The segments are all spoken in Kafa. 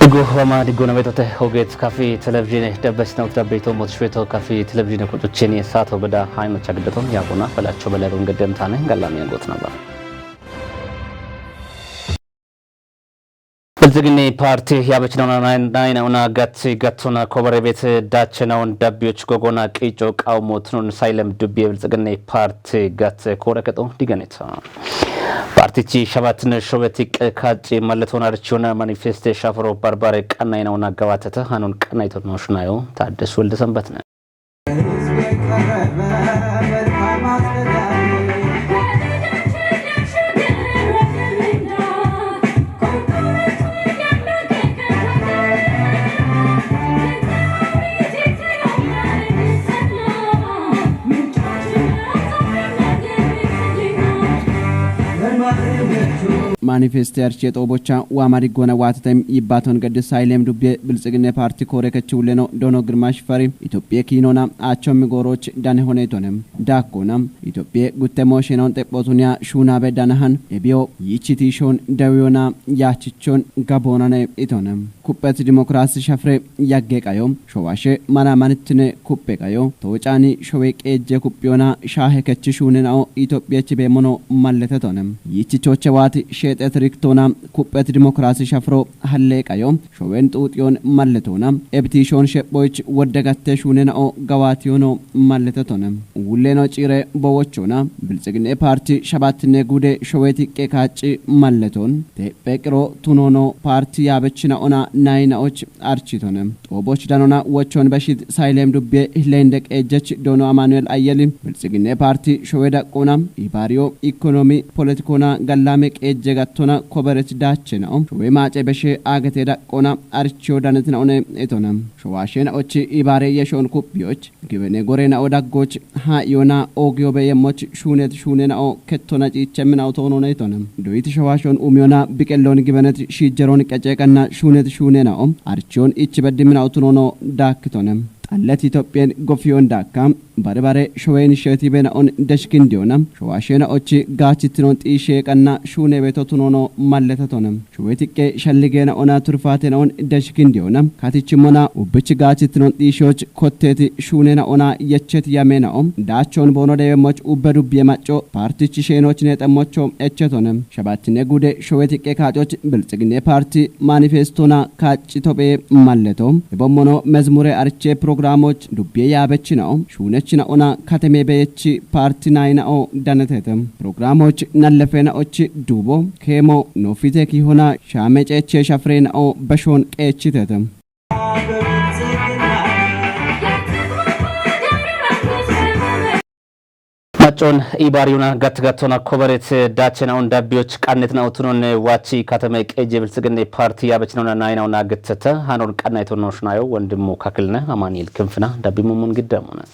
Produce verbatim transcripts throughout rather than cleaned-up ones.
Go homa di gona betote hoget kafi television debes na utra beto mot shweto kafi television ko cheni sato beda haino chagdaton ya gona bela chobela gon gedem tane galami ya gotna ba. Bilzigini parti ya bechna na na na una gat gatona kobare bet dache na un dabiyoch gogona qico qawmo tunun saylem dubye bilzigini parti gat kore keto diganeta. Partichi shabatne shobetik kaci malletona richona manifeste shafro barbare qannaynauna gabatata hanun qannayto no shunayo taddes welde sanbatne. Manifeste arche tobocha wa mari gona watatem yibaton gadis saylem dubye bilzigine parti kore kechuleno dono girmash fari Itophiya kinona achom goroch dane hone tonem. Dakona Itophiya guttemo shenon tepotunya shunabe danahan ebio yichiti shon dawiyona yachichon gabonane itonem. Kuppet demokrasi shafre yagge qayo showashe mana manittine kuppe qayo tocani showe qeje kuppiyona shahe kechi shunenao Itophiya chibe mono malletetonem. Yichichoche wati shetet riktona kuppet demokrasi shafro halle qayo showen tution malletona ebtishon shephoich wodde gatte shunenao gawatiyono malletetonem. Wulleno cire bowochona bilzigine parti shabatne gude showeti qe kaci malleton te peqiro tunono parti yabechina ona naynaoch architonem. Toboch danona wochon beshit saylem dubye hilende qejech dono Amanuel Ayeli bilzigine parti showeda qona ibariyo ekonomi politikona gallame qeje gattona koberech dachenao showe mace beshe agete daqona archiyo danetna one etonem. Showashen ochi ibare yeshon kuppiyoch gibene gorena odaggoch ha yona ogyobe yemoch shunet shunena o kettona cichemina otonona itonem. Doyit showashon umyona biqellon gibenet shijjeron qeceqanna shunet shunena o archiyon ich beddimina otunono dakkitonem. Xallet Itophiyan gofiyon dakka bare bare showen sheti bena on deshkin diyona showashena ochi gachitinon xishe qanna shune beto tunono malletatonem. Showetiqqe shalligena ona turfatena on deshkin diyona katichimona ubbich gachitinon xishoch kotteti shunena ona yechet yamena o dachon bono dewe moch ubbe dubye macho partichi shenoch netemocho echetonem. Shabatine gude showetiqqe kacoch bilzigine parti manifestona kaci tobe malleto ebommono mezmure arche programoch dubye yabechina o shunechina ona kateme beyechi parti nayna o danetetem. Programoch nallefena ochi dubo kemo nofite kihona shame ceche shafrena o beshon qechitetem. Macon ibariyuna gatgatona koberet dachena on dabbiyoch qannetna otunon wachi katame qeje bilzigine parti yabechnona nayna ona gittete hanon qannayto no shnayo wondimu kakilne Amaniel Kinfna dabbimumun giddamuna.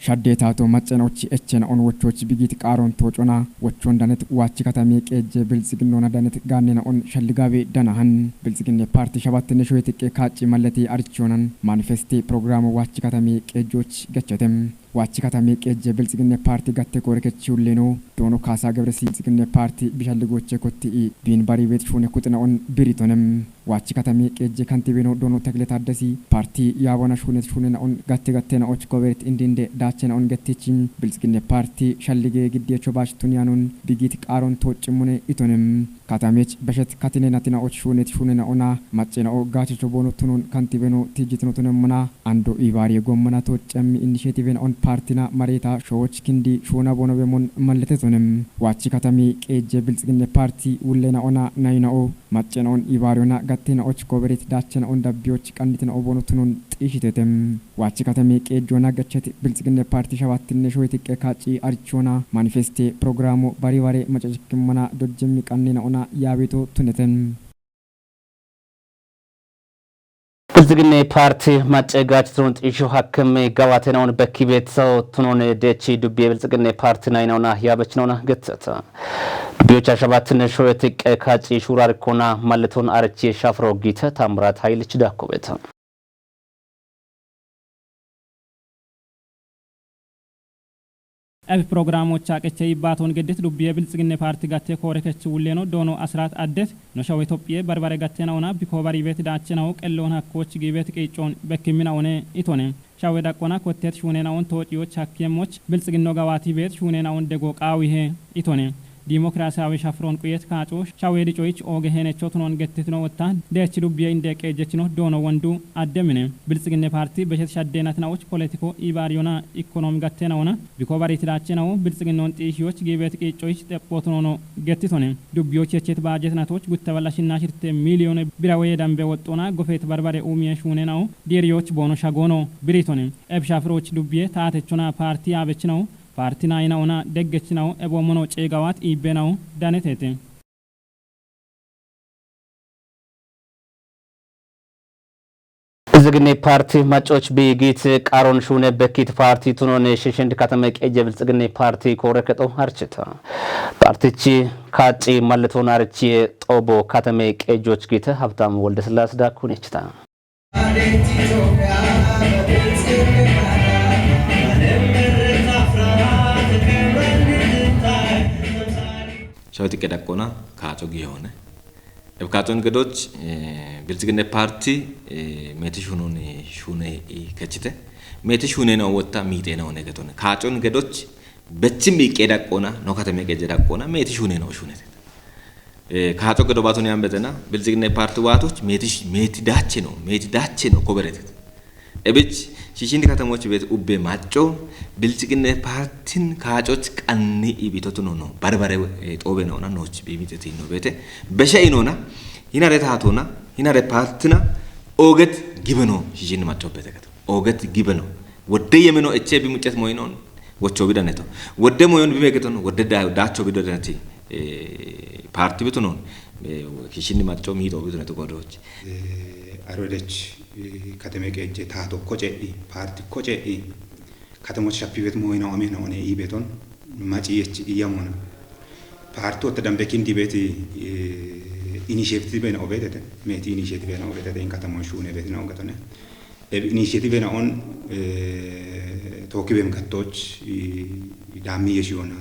Shadde tato macen ochi echena on wochoch bigit qaron tocona wochon danet wachi katame qeje bilziginona danet gannena on shalligabe danahan bilzigine parti shabatine shoyetiqqe kaci malleti archonan manifesti programo wachi katame qejoch gechetem. Wachi katame qeje bilzigine parti gatte kore kechi ulleno dono kasa gebresi bilzigine parti bishalligoche kotti i bin bari bet shune kutna on biritonem. Wachi katame qeje kantibeno dono Tegle Taddesi parti yabona shunet shunena on gatte gattena och koberet indinde dachena on gattichin bilzigine parti shallige gidde chobash tunyanon bigit qaron tochimune itonem. Katamech beshet katine natina och shunet shunena ona macena o gache chobono tunon kantibeno tijitno tunemuna ando ibari gommana tochemi initiative on partina mareta shoch kindi shuna bono bemon malletetonem. Wachi katame qeje bilzigine parti ullena ona nayna o Macen on ibariyona gattena och koberet dachena on dabbiyoch qannitena obono tunon xishitetem. Wachi katame qejona gachet bilzigine parti shabatine shoyetiqqe kaci archona manifeste programo bari bare macacikimana dojjemi qannena ona yabeto tunetem. Bilzigine parti mace gach tunun xisho hakkeme gabatena on bekki bet so tunon dechi dubbiye bilzigine parti nayna ona yabechnona gittete. Dubbiyocha shabatine shoyetiqqe kaci shurar kona malleton archi shafro gite Tamrat Haylich dakko beta. Ebi pirogiraamocha qeche ibbaaton geddit dubbiye Biltsiginne Paarti gatte koore kechi wulleeno doono Asirat Addet, no shawe Itophiye barbare gattenauna bikoo bariibeeti daachinawu qelloon hakkoch giibeeti qiiccoon bekkimminaune itone. Shawe daqqona kotteet shuuneenaun toociyoch hakkiyemoch Biltsiginno gawaati beet shuuneenaun dego qaawihe itone. Dimokiraasiyaawi shafiroon quyet kaaco shawe dicoyich ooge heenecho tunon gettitino wotta deechi dubbiye inde qeejjechino doono wondu adde mine. Biltsiginne Paarti beshet shaddeenatinawoch poletiko ibaariyona ikkonomi gatteenawona biko bariitiraacheenawo Biltsiginnoon xiishiyoch giibeet qiiccoyich xephootunono gettitone. Dubbiyoch yechet baajetnatoch guttaba lashinna shirte miiliyone bira weye dambe woxxona gofeet barbare uumiye shuuneenawo diiriyoch boono shagoono biriitone. Ebi shafiroch dubbiye taatechona paarti yaabechinawo paarti naayinauna deggechinawo eboommono ceegawaat iibbeenawo danetete. Biltsiginne Paarti maccoch biigiit qaaron shuune bekkiit paarti tunoon shishindi katame qeejje Biltsiginne Paarti koore kexo harchita. Paartichi kaacci mallitoon harchiye xoobo katame qeejjoch giite Habtaam Woldesillaas daakkun ichita. Shawiti qedaqqona kaaco giyoone. Eb kaacon gedoch, eh, Biltsiginne Paarti, eh, meeti shuunon shuune kechite. Meeti shuuneno wotta miixeno one getone. Kaacon gedoch bechi miiqqe daqqona, no katame qeejje daqqona, meeti shuuneno shuunete. Eh, kaaco gedo baatun yaan betena, Biltsiginne Paarti waatoch meeti sh-, meeti daache no, meeti daache no koberete. Ebich, shishindi katamoch beet ubbe macco, Biltsiginne Paartin kaacoch qanni ibitotu no no, barbare, eh, xoobe noona nooch biimixeti no beete. Beshe inona, hinare taatona, hinare paartina, ooget gibeno shishindi macco beete gato. Ooget gibeno. Wodde yemeno eche bi muccet moyinon, wocho bidaneto. Wodde moyon bi megeton, wodde da-, dacho bidaneto. Eh, paarti bitunon, eh, shishindi macco miixo bidaneto godoch. Eh, arodech, eh, katame qeejje taato koce'i, paarti koce'i, katamoch shappi bet moyina omena one i beton, maci yech iyamona. Paarti wotta dambe kindi beti, eh, initiative bena obetete, meeti initiative bena obetete, in katamoch shuune beti na ogatone. Eb initiative na on, eh, tooki bem gattoch, i, i daammi yeshiona,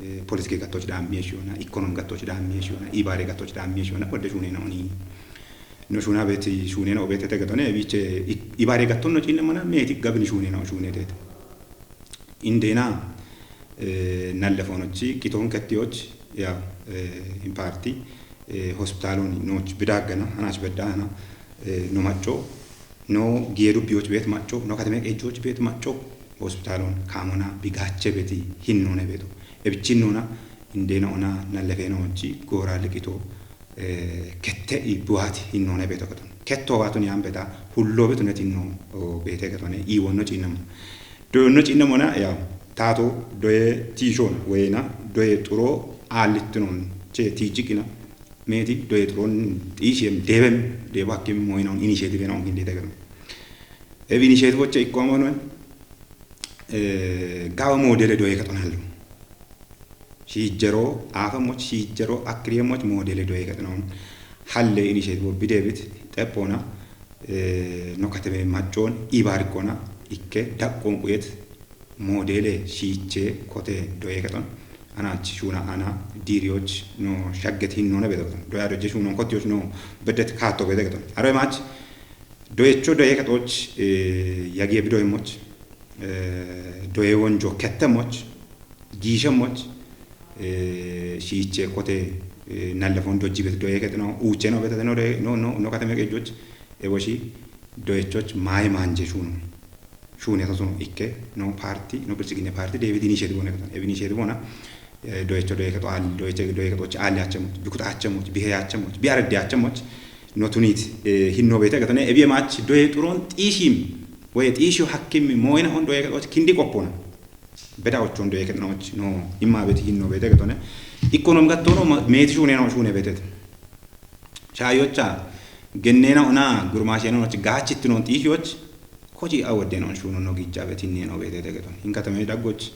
eh, politike gattoch daammi yeshiona, ikonom gattoch daammi yeshiona, ibare gattoch daammi yeshiona, kodde shuune na oni. No shuuna beti, shuune na obetete gatone, biche, i, ibare gatton no cinne mana, meeti gabni shuune na shuune tete. Indena, eh, nallefonochi, kiton kettiyoch, ya, eh, in parti, eh, hospitalon nooch bidaggana, hanach beddana, eh, no macco, no giye dubbiyoch bet macco, no katame qeejjoch bet macco, hospitalon kaamona bigache beti hinnone beto. Ebichin nona, indena ona nallefenochi, gora likito, eh, kette i buati hinnone beto katon. Ketto watun yambeta, hullo betu netinno, o, bete katone, i wonno cinnamo. Doyonno cinnamona, ya, tato, doye tishon, wena, doye turo, alittinon, che tijikina, meti, doye turon, tishiem, debem, deba kim moinon, initiative non, hindi tegan. Ev initiative che ikko amono, eh, gawa modele doye katon hallo. Shiijjero aafamoch, shiijjero akkiriyemoch moodele doye kexenoon halle initiative bidebit xeppona, eh, no kateme maccoon ibaarikona ikke daqqoon quyet moodele shiiche kote doye kexon anach shuuna ana diiriyoch no shagget hinnone bedoton. Doya dojje shuunon kottiyoch no beddet kaatto bede kexon. Aro emach doyecho doye kexoch, eh, yagiye bidoyemoch, eh, doye wonjo kettemoch, giishemoch, eh, shiiche kote, eh, nallefon dojji bet doye kexno, uuche no betate no doye, no, no, no kateme qeejjoch, ewoshi doyechoch maaye maanje shuuno. Shuune sosuno ikke, no parti, no bilchiginne parti, David initiative one kexon. Ebi initiative ona, eh, doyecho doye kexo al, doyecho doye kexoch al yachemoch, bikut achemoch, bihe yachemoch, bi aredde achemoch, no tunit, eh, hinno bete kexone, ebi emach doye turon tishim, woye tishu hakkim moyna on doye kexoch kindi qoppona. Beda ochon doye kexonoch, no, imma beti hinno bete kexone. Ikkonom gattono ma-, meti shuune no shuune betet. Shaayocha, gennena ona, gurmashena ona, gaachittinon xiishiyoch, koji awodden on shuuno no gijja betinneno beetete geton. Hin katame daggoch,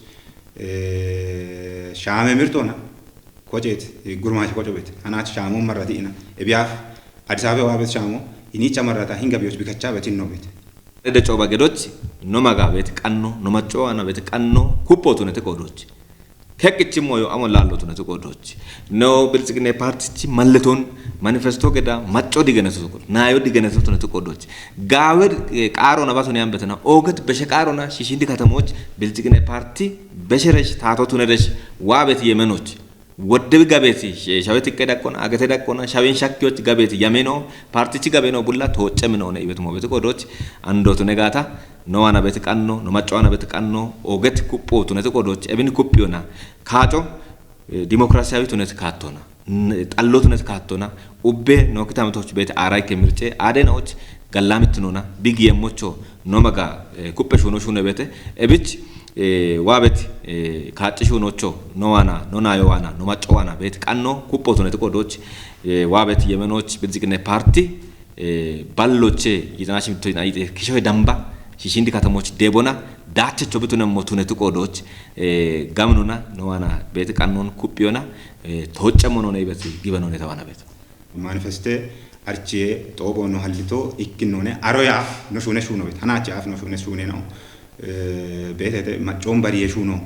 eh, shaame mirtona, kojet, eh, gurmash koco bet. Anach shaamo marrati ina. Ebiyaf, Addis Ababa bet shaamo, inicha marrata hinga biyoch bikacha betinno bet. Dede cooba gedoch no maga beti qanno, no macco ana beti qanno, kuppo tunete qoodoch. Kekkichimmo yo amo laallo tunete qoodoch. No biltsiginne partichi malleton manifesto geda macco digeneso sokol. Nayo digeneso tunete qoodoch. Gaawe eh, qaaro na bato ne ambetena. Oget beshe qaaro na shishindi katamoch biltsiginne parti besheresh taato tuneresh waabet yemenoch. Woddewi gabeeti, sh-, shaweti ikke daqqona, agete daqqona, shawin shakkiyoch gabeeti yameno, partichi gabeno bulla tooccemino ne ibetumo beti qoodoch, ando tune gaata, no ana beti qanno, no macco ana beti qanno, oget kuppo tunete qoodoch, ebin kuppiyona, kaaco, eh, dimokiraasiyawi tunet kaattona, n-, xallo tunet kaattona, ubbe no kitametoch beti aarayke mirce, aade naoch gallamittinona, big yemmocho, no maga, eh, kuppe shuno shune bete, ebich, eh, waabet, eh, kaacci shunocho, no wana, no nayo wana, no macco wana, beti qanno, kuppo tunete qoodoch, eh, waabet yemenoch, biltsiginne parti, eh, balloche, yitana shimto yina yite, kishoy damba, shishindi katamoch debona, daachecho bitune mo tunete qoodoch, eh, gamnona, no wana, beti qannon kuppiyona, eh, tooccemmo no ne ibet gibenone tawana bet. Manifeste archiye xoobo no hallito ikkinone, aro yaaf no shune shuno bet. Hanachi yaaf no shune shune no. Eh, betete maccoon bariye shuno.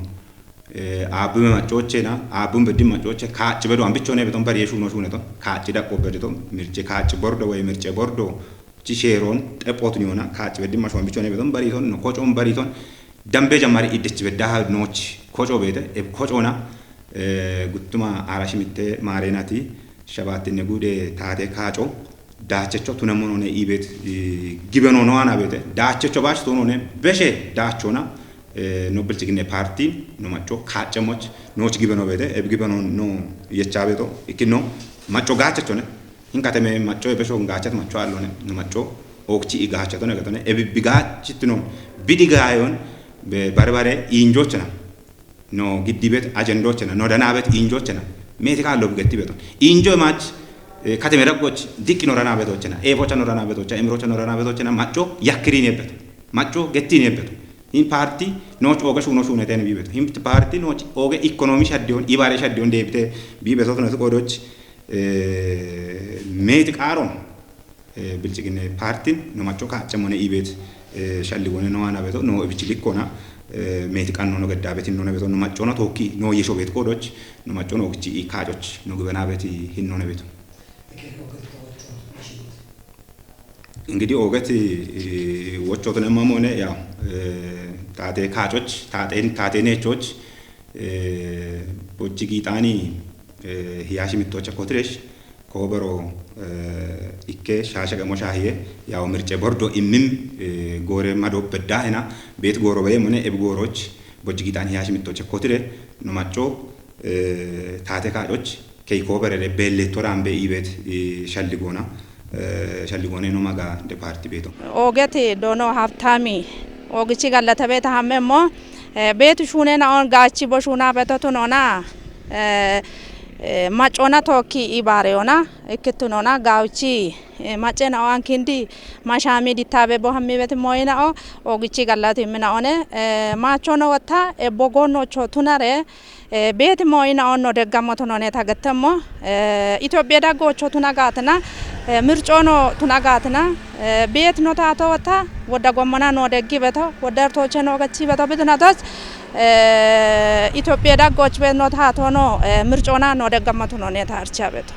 Eh, aabbime maccoochena, aabbun beddi maccooche, kaacci bedo ambichone beton bariye shuno shune ton. Kaacci daqqo bedo ton. Mirce kaacci bordo way mirce bordo. Ci sheeron, xephotun yona, kaacci beddi masho ambichone beton bariton, no kocoon bariton. Dambe jammari iddech beddaha nooch koco beete, eb kocona, eh, guttuma aara shimitte maareenati, shabaattinne guude taate kaaco, daachecho tunemmonone iibet, eh, gibeno no ana beete, daachecho baach tunone, beshe daachona, eh, no bilchiginne parti, no macco, kaaccemoch, nooch gibeno beete, eb gibeno no yecha beeto, ikkinno, macco gaachechone, hin kateme macco ebesho gaachat macco allone, no macco, ookchi i gaachatone gatone, eb bi gaachittino, bidi gaayon, be barbare injochana. No giddi bet ajendochena, no dana bet injochena. Meti ka lob getti beto. Injo mach, eh, kateme raggoch, dikki no dana betochena. Evocha no dana betocha, emrocha no dana betochena. Macco yakkirin yebbeto. Macco gettin yebbeto. Hin parti, noch oge shuno shuneten bi beto. Hin parti, noch oge economy shaddion, ibare shaddion debite, bi beto no kodoch, eh, meti qaron. Eh, bilchiginne partin no macco kaaccemmone iibet, eh, shalligone no ana beto, no ebichi likkona, eh, meti qanno no gedda betin no ne beto, no macco no tookki, no yesho bet kodoch, no macco no gichi i kaacoch, no gibena beti hinno ne beto. Ingidi oget, eh, wochoto ne mamone, ya, eh, taate kaacoch, taate, taate nechoch, eh, bochi giixani, eh, hiyashi mittocha kotiresh, Koobero, eh, ikke shaasha gamo shaahiye, yaw mirce bordo immim, eh, goore mado bedda hena, beet gooro beye mone eb gooroch, bojji giixan hiyashi mittoche kotire, no macco, eh, taate kaacoch, key kooberere beelletto raambe iibet, eh, shalligoona, eh, shalligoone no maga de parti beeto. Oogeti doono Habtaami, oogichi gallata beeta hammemmo, eh, beetu shuunena on gaachi bo shuuna beto tunona, eh, eh, maccoona tookki ibaareyona, ikkittunona, gaawuchi, eh, maccena o ankindi mashaami dittaabe bo hammi beti mooyina o, oogichi gallati immina one, eh, maachono wotta, eh, bogoonnocho tunare, eh, beeti mooyina onno deggammo tunone tagettemmo, eh, Itophiya daggoocho tuna gaatina, eh, mircoono tuna gaatina, eh, beet no taato wotta, wodda gommona no deggi beto, wodda ertooche no gachi beto bidinatos, eh, Itophiya daggooch beet no taato no, eh, mircoona no deggammo tunone taarcha beto.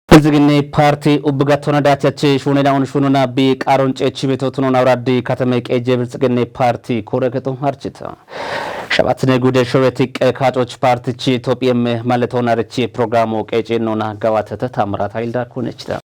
Bilxiginne parti ubbi gattona daachache shuunena un shuununa bi qaaron ceechi beto tunona awuraddi katame qeejje Bilxiginne parti koore keto harchita. Shabatine gude showeti qe kaacoch partichi Itophiyamme maletoona richi programo qeecinona gawatete Taamiraat Hayilda konechita.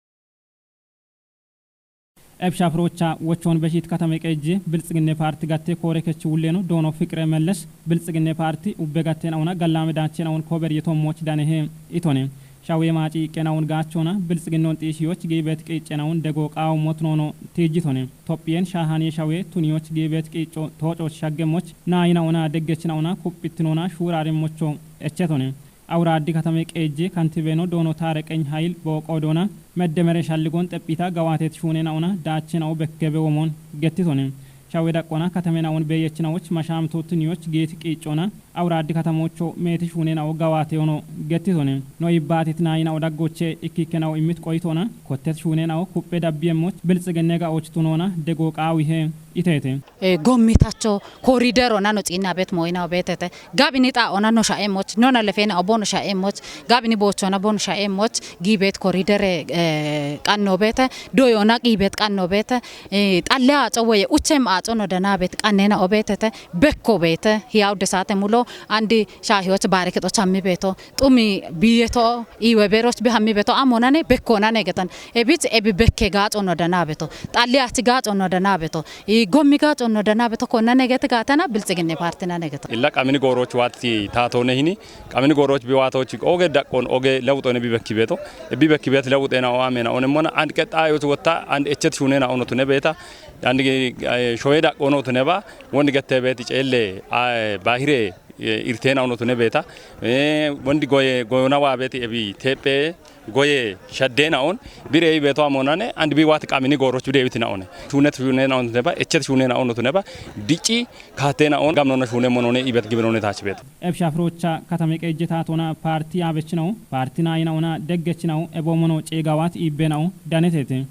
Ebsha firocha wochon beshit katame qeejje Bilxiginne parti gatte koore kechi wulleno doono Fiqire Melles Bilxiginne parti ubbe gatten awuna gallame daachen awun kober yetommoch danehe itone. Shawe maaci iqqen awun gaachona Bilxiginnon xiishiyoch giibet qiiccen awun dego qaawo motnono tiijjitone. Tophiyen shaahaniye shawe tuniyoch giibet qiicco toococh shaggemmoch naayina ona deggechina ona kuphittinona shuuraarimmocho echetone. Awuraaddi katame qeejje kantibeno doono Taareqeny Hayil booqo doona meddemere shalligon xephita gawaatet shuunena ona daachena o bekkebe womon gettitone. Shawe daqqona katame naon beeyechina och mashaamto tuniyoch geet qiiccona Awuraaddi katamoocho meeti shuuneenao gawaate yono gettitone. No ibbaatitinayinao daggoche ikkikkenao immit qoyitoona, kottet shuuneenao kuphphe dabbiemmoch biltsiginne gaooch tunoona degoo qaawihe iteete. Eh, gommitacho koriderona no ciinna beet mooyina beetete. Gabini xaa'ona no sha'eemmoch, nona lefeena obo no sha'eemmoch, gabini boochona bo no sha'eemmoch, giibeet koridere, eh, qanno beete, doyona giibeet qanno beete, eh, xalle aaco woye uchem aaco no dana beet qannena obeetete, bekko beete, hiyaw desaate mulo, andi shaahiyoch baare kexoch hammi beeto, xumi biyeto, iwe beroch bi hammi beeto, amonane, bekkonane getan. Ebich ebi bekke gaaco no dana beeto. Xalle aachi gaaco no dana beeto. I gommi gaaco no dana beeto, konnane geti gaatana, biltsiginne partinane geto. Illa qamini gooroch waati taatoone hini, qamini gooroch bi waatoch oge daqqon oge lewuxone bi bekki beeto. Ebi bekki beet lewuxeenao ameenaone mona, and qexxaayoch wotta, and echet shuuneenao no tune beeta, and, eh, shoye daqqono tune ba, wondi gette beeti ceelle, ah, baahire, eh, irteenao no tune beeta, eh, wondi goye, goyona waa beeti ebi teephe, goye shaddeenaon, bi reeyi beeto amonane, and bi waati qamini gooroch bi deewitinaone. Shuunet shuuneenao tune ba, echet shuuneenao no tune ba, dicci kaateenaon, gamnona shuune monone, ibet gibinone taach beeto. Ebsha Firocha katame qeejje taatoona paarti yaabechinao, paarti naayinaona deggechinao, eboomono ceegawaat iibbeenao, daneteete.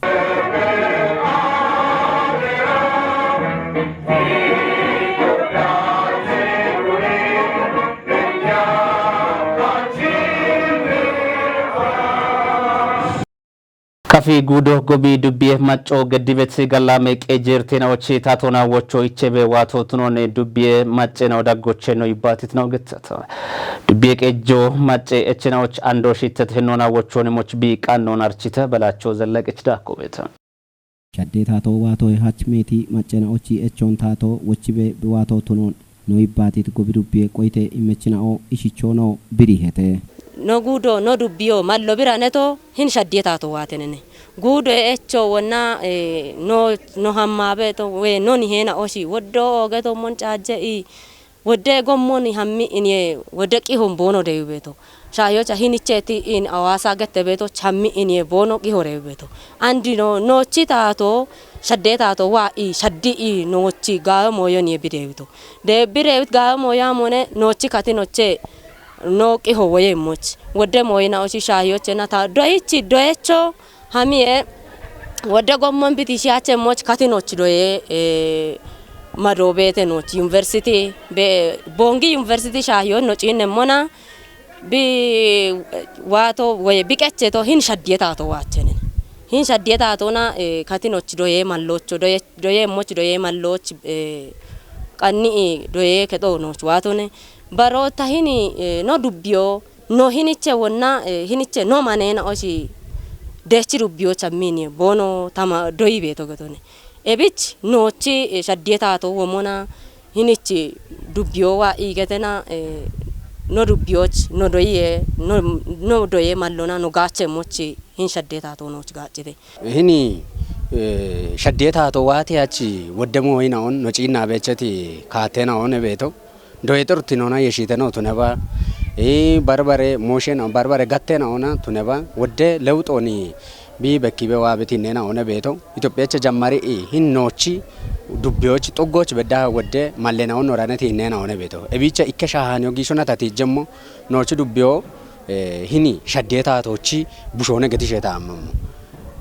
Kafi guudo gobi dubbiye macco geddibet gallaame qeejjeerteenaoch taatoona wocho ichebe waato tunoone dubbiye macceenao daggoche no yibbaatitnao gettata. Dubbiye qeejjo macce echeenaoch ando shittet hinnoona wochoone moch bi qannoon archite Balacho Zellaqech daakko beeta. Shaddee taatoo waatoo hach meeti maccena ochi echoon taatoo wochibe waato tunoon no ibbaatit gobi dubbiye qoyte imechina'o ishichoo no birihete. No guudo, no dubbiyo, mallo biraneto hin shaddee taatoo waatenene. Guudo e echo wonna, eh, no, no hammaabe to we no niheena oshi woddo ooge to mon caajje i wodde gommon hammi iniye wodde qihon boono deyu beeto. Shaahiyocha hinicheti in Awaasa gette beeto chammi iniye boono qihore beeto. Andi no, noochi taato, shaddee taato waa i, shaddi i noochi gaawe mooyo niye bideewito. De bideewit gaawe mooyo amone noochi kati noche no qiho woye moch. Wodde mooyina ochi shaahiyoche na ta doyichi doyecho hamiye wodde gommon biti shiache moch kati noochi doye, eh, mado beete noochi university, be, Bongi University shaahiyo no ciinne mona, bi, waato woye bi qeche to hin shaddiye taato waachenen. Hin shaddiye taatona, eh, kati noochi doye mallocho, doye, doye moch doye malloch, eh, qanni i doye kedo nooch waatone. Baro ta hini, eh, no dubbiyo, no hiniche wonna, eh, hiniche no maneena oshi dechi dubbiyo chamminie, boono tama doyi beeto getone. Ebich noochi, eh, shaddiye taato womona, hinichi dubbiyo waa i getena, eh, no dubbiyoch, no doyiye, no, no doye mallona, no gaache mochi hin shaddee taatoo nooch gaaccite. Hini, eh, shaddee taatoo waati hachi wodde mooyinaon no ciinna beecheti kaateenaon ebeeto. Doye xortinoona yeshiteno tuneba. Eh, barbare mooshenaon, barbare gatteenaona tuneba. Wodde lewuxooni bi bekkibe waa betinneena one beeto. Itophiyacha jammari i hin noochi dubbiyoch xuggoch beddaha wodde mallenaon noraneti hinneena one beeto. Ebicha ikke shaahaniyo giishona tatiijjemmo noochi dubbiyo eh, hini shaddee taatoochi bushoone getishe taammammo.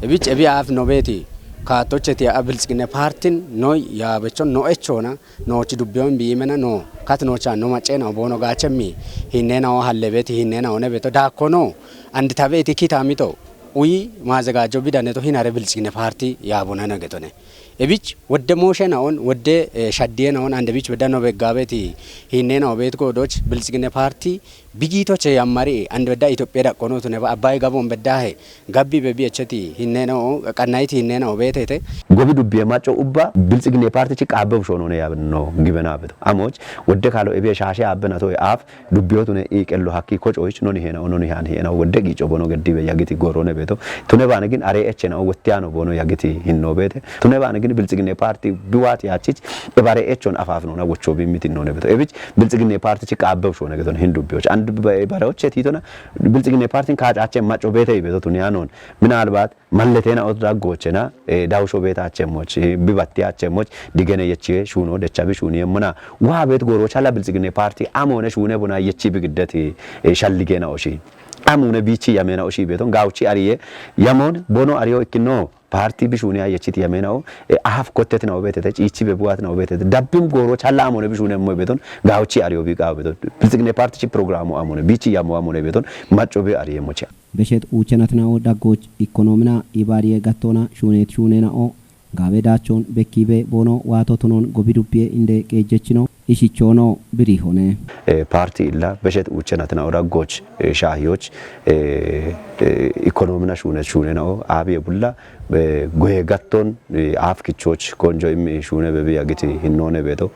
Ebich ebi aaf no beeti kaattocheti a biltsiginne paartin no yaabecho no echoona noochi dubbiyoon biimena no kat noocha no macceena boono gaachemmi hinneena o halle beeti hinneena one beeto daakko no andi ta beeti kitaamito uyi maazegaajo bidaneto hinare biltsiginne paarti yaabonana getone. Ebich wodde mooshenaon, wodde, eh, shaddeenaon, ande bich bedda no beggaabeti hinneena o beet goodoch biltsiginne paarti bigiitoche yammari ande bedda Itophiya daqqono tuneba Abbaay gaboon beddahe gabbi bebi echeti hinneena o qannayiti hinneena o beetete. Gobi dubbiye macco ubba biltsiginne paartichi qaabbe bushoonone yaabno gibena beto. Amoch wodde kaalo ebiye shaashe aabbenato aaf dubbiyo tune i qello hakki kocoyich noni hena o noni han hena wodde giico bono geddibe yagiti gorone beeto. Tune baane gin are echena o wottiyaano bono yagiti hinno beete. Tune baane gin biltsiginne paarti biwaati yaachich ebare echon afaafnona wocho bimmiti none beeto. Ebich biltsiginne paartichi qaabbe bushoone geton hin dubbiyoch. Bareoche titona, Bilxigine partin kaacache maco beete ibeto tuniyanon. Minalbat malletena ot daggochena, eh, dawusho beeta achemmoch, eh, bibatti achemmoch, digene yechiye shuno, dechabi shuni yemmona. Wa bet goro chala Bilxigine parti amone shune bona yechi bigiddeti, eh, shalligena oshi. Amune bichi yamena oshi beton, gawchi ariye, yamon, bono ariyo ikkino. Parti bishuni ayechiti yamenao, e, ahaf kottet nao betete, ichi bebuat nao betete. Dabbim goro challa amone bishuni ammo beton, gauchi ario bi gao beton. Bilxigine parti chi programu amone, bichi yamo amone beton, macho bi ariye mocha. Beshet uchenat nao daggoch ikkonomina ibariye gattona shunet shune nao. Gabe dachon bekkibe bono wato tunon gobi dubbiye inde qeejjechino ishichono birihone. Eh, parti illa beshet uchenat nao daggoch, eh, shahiyoch, eh, eh, ikkonomina shunet shune nao, abiye bulla, eh, goye gatton, eh, af kichoch konjo immi shune bebi agiti hinnone beto.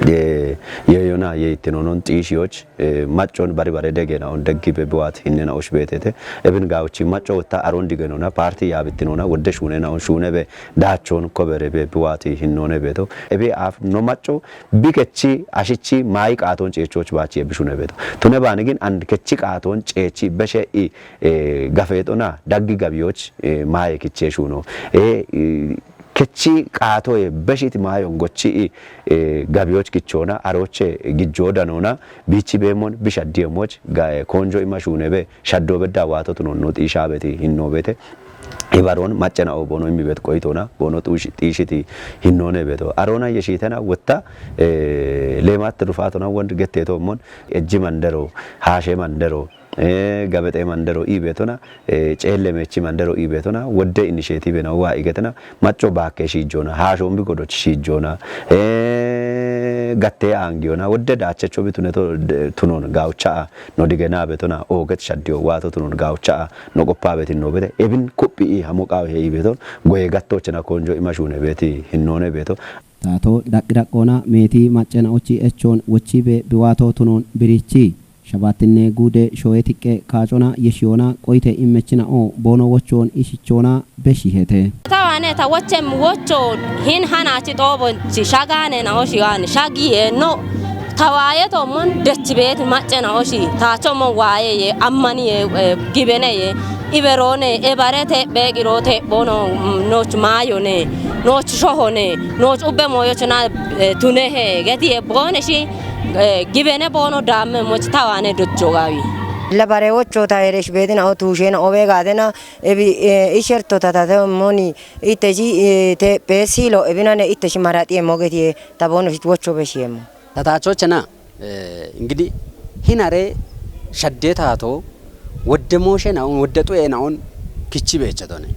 Eh, ye yona ye ittinonon tishiyoch, eh, macon bari bare degena on deggi bebuat hinnena osh betete. Ebin gauchi maco ta aron digenona, parti yabittinona, wodde shune na on shune be dachon kobere bebuat hinnone beto. Ebi af no maco bi kechi ashichi mai qaton cechoch bachi ebishune beto. Tune banigin and kechi qaton cechi beshe i, eh, gafetona daggi gabiyoch, eh, maye kiche shuno. Eh, eh, kechi qatoye beshiti mayon gochi i, eh, gabiyoch kichona, aroche gijjo danona, bichi bemon, bishaddiyemoch, ga, eh, konjo ima shune be, shaddo bedda wato tunon no tisha beti hinno bete. Ibaron macena o bono immi bet qoitona, bono tush-, tishiti hinnone beto. Arona yeshitena wotta, eh, lemat rufatona wond getteto mon, ejji mandero, hashe mandero, eh, gabexe mandero i betona, eh, celle mechi mandero i betona, wodde initiative na wa igetena, maco bakke shijona, hashon bi godoch shijona, eh, gatte angiyona, wodde dachecho bi tuneto, de-, tunon gaucha no digena betona, oget shaddiyo wato tunon gaucha no qoppa betin no bete, ebin kuppi i hamo qawe he i beton, goye gattochena konjo ima shune beti hinnone beto. Tato daqi daqona meti macena ochi echon wochi be biwato tunon birichi. Shabatinne gude shoye tiqqe kaacona yeshiyoona qoyte immechina'o boono wochoon ishichoona beshihete. Tawaane ta wochem wocho hin hanachi xoobonchi shagaane na oshi gaani shagiye no. Tawaaye tommon dechi beeti macce na oshi taachommon waayeye ammaniye, eh, gibeneye iberoone ebarete beeqirote boono, mm, nooch maayone nooch shohone nooch ubbe mooyochona, eh, tunehe getiye booneshi. Eh, gibene boono daamme moch tawaane dojjo gaawi. La bare wocho ta eresh beetina o tuushena o beegaatena ebi, eh, isherto tatate moni itteshi, eh, te peesilo ebinane itteshi maraxi emo getiye ta boono shich wocho beshiemo. Tataachochena, eh, ingidi hinare shadde taato wodde mooshena on, wodde xu'ena on kichi beechatone.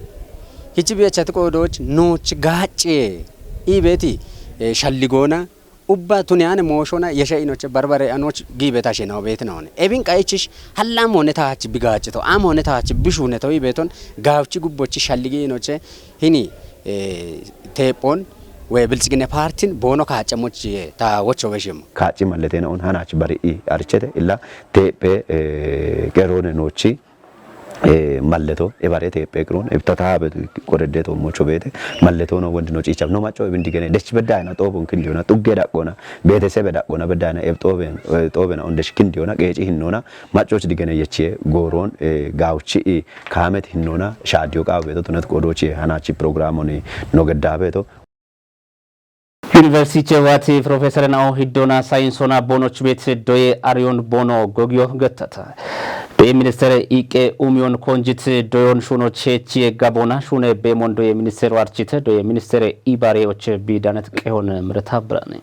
Kichi beechati qoodoch nooch gaacce i beeti, eh, shalligoona Ubba tuni ane mooshona yeshe inoche barbare anoch giibe tashe nao beeti naone. Ebin qayichish halla amone taach bigaacito, amone taach bishune toyi beeton gaawchi gubbochi shalligi inoche hini, eh, teephon we bilxigine partin boono kaacce moch ye ta wocho beshimo. Kaacci malletena on hanach bari i arichete illa teephe, eh, qeroone noochi. Eh, malleto, ebare teephe qiroon, ebtata betu qoredde to mocho beete, malleto no wondi no ciicham, no macco ebin digene, dech beddaayna xoobon kindiyoona, xugge daqqoona, beetesebe daqqoona beddaayna, eb xooben, eh, xoobena on dech kindiyoona, qeeci hinnoona, maccoch digene yechiye, gooroon, eh, gaawchi i, kaamet hinnoona, shaadiyo qaawo beeto, tunet qodoochi hanaachi programoni no geddaa beeto. Yuniversitiche waati Profesor Nao Hiddona Sayinsona Boonoch Beet Doye Ariyon Boono Gogiyo Gettata. Doye Ministere Iqqe Umiyon Konjit Doyon Shuunoch Heechiye Gabona Shuune Beemon Doye Ministero Archite Doye Ministere Ibare Oche Bidanet Qehon Mireta Birane.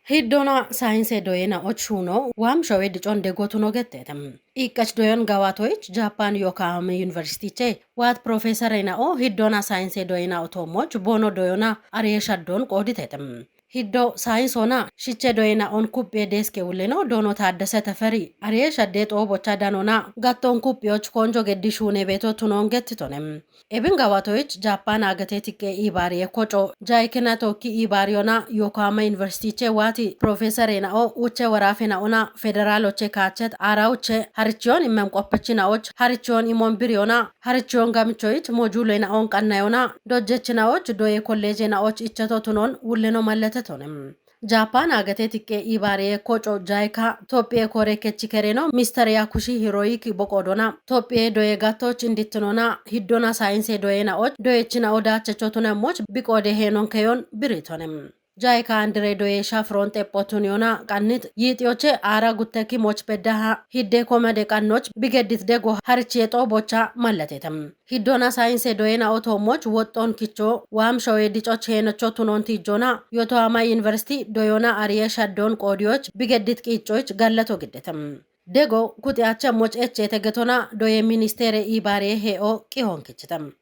Hiddona Sayinse Doye Nao Shuuno Waam Showe Dicon Degotuno Gettete. Iqqech doyon gawaatoyich Japan Yokohama University che waat Professor Nao hiddona sayinse doyina otomoch boono doyona ariye shaddon qooditete. Hiddo sayinsona shiche doyina on kubbie deeske wullino doono Taaddese Teferi ariye shadde xoobocha danona gatton kubbioch konjo geddi shuune beeto tunon gettitone. Ebin gawaatoyich Japan agete tiqqe ibaariye koco jayikina tokki ibaariyona Yokohama University che waati Professor Nao uche warafe naona federal oche kaachet ara uche harichiyon imem qoppechi naoch harichiyon imon biriyona harichiyon gamichoyich mojulo naon qannayona dojjechi naoch doye college naoch icheto tunon wulleno malletetonem. Japan agate tiqqe ibaare koco jaika Tophiye kore kechi kereno Mister Yakushi Hiroyuki boqodona. Tophiye doye gattoch indittinona hiddona saayinse doyena och doyechina odachecho tunemoch biqode henon keyon biritonem. Jaika andire doye shafron xeppotun yona qannit yiixiyoche aara gutteki moch beddaha hidde komade qannoch bigeddit dego harichi yexo bocha mallatetem. Hiddona saayinse doyena oto moch woxxon kicho waam shoye dicoch heenocho tunon tijjona Yotohama University doyona ariye shaddon qoodiyoch bigeddit qiicoch gallato giddetem. Dego kuxiyache moch echete getona doye ministere ibaare he'o qihon kichitem.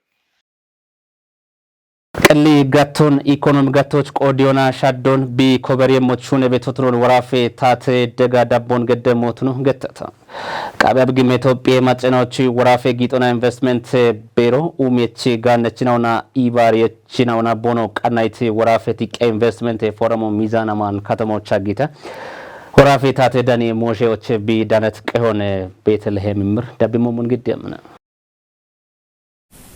Qelli gatton ikonomi gattoch qoodiyona shaddon bi koberiye mochune betotunon waraafe taate dega dabbon gedde mootunu gettata. Qaabe abgime Tophiye macenochi waraafe giixona investment beero umiyechi gaannechinawuna ibaariyechinawuna bono qannayiti waraafe tiqqe investment fooramo miizaanamaan katamocha giita. Waraafe taate dani mooshe oche bi danet qehone Beetelehem imir dabbimo mun giddemna.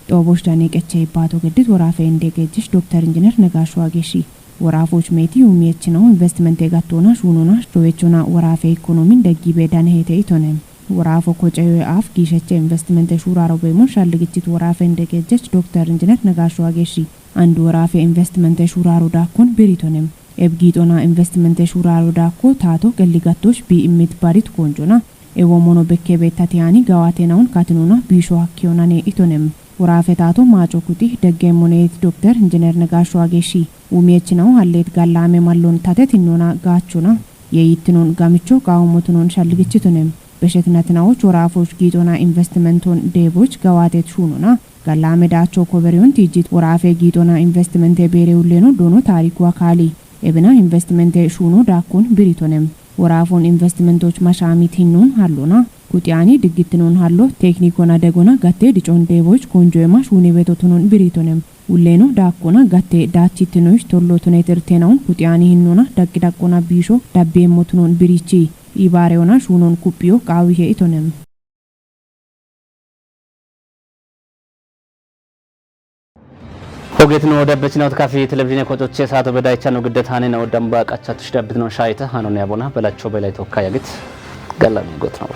Xoobosh dane qeche ibbaato geddit woraafe inde geejjish Dokter Injiner Nagaashu Ageshi. Woraafoch meeti umiyechi nawu investimente gattoona shuunona shoyechona woraafe ikkonomin deggibe danehete itonem. Woraafo koceyoe aaf giisheche investimente shuuraro beemon shalligichit woraafe inde geejjech Dokter Injiner Nagaashu Ageshi. Andu woraafe investimente shuuraro daakkon biritonem. Ebgiixona investimente shuuraro daakko taato qelli gattosh bi immit barit koonjona. Ewo mono bekke beettati ani gawate nawun katinuna biisho hakkiyonane itonem. Woraafe taato maaco kuxi deggeemmoneet Dokter Injiner Nagaashu Ageshi. Umiyechi nawu halleet gallaame mallon tate tinnona gaachona. Yeeyittinon gamicho qaawummotunon shalligichitonem. Beshetinatinawuch woraafoch giixona investimenton deeboch gawaatet shuunona. Gallaame daacho koberiyon tijjit woraafe giixona investimente beere ulleno doono taariku akaali. Ebina investimente shuuno daakkon biritonem. Woraafon investimentoch mashaamit hinnon hallona. Kuxiyani diggittinon hallo teknikona degona gatte dicon deeboch konjoema shuune betotunon biritonem. Ulleno daakkona gatte daachittinoch tollo tunetirtenawun kuxiyani hinnona daqqi daqqona biisho dabbiemmotunon birichi. Ibaareyona shuunon kuphiyo qaawihe itonem. Hogeetino dabbechinawt kafi televizhiine kocoche saato bedaychano giddet haane nawo damba qachatush dabbitino shaayita hanone abona belacho belay tokka yagit. Gallami gotno.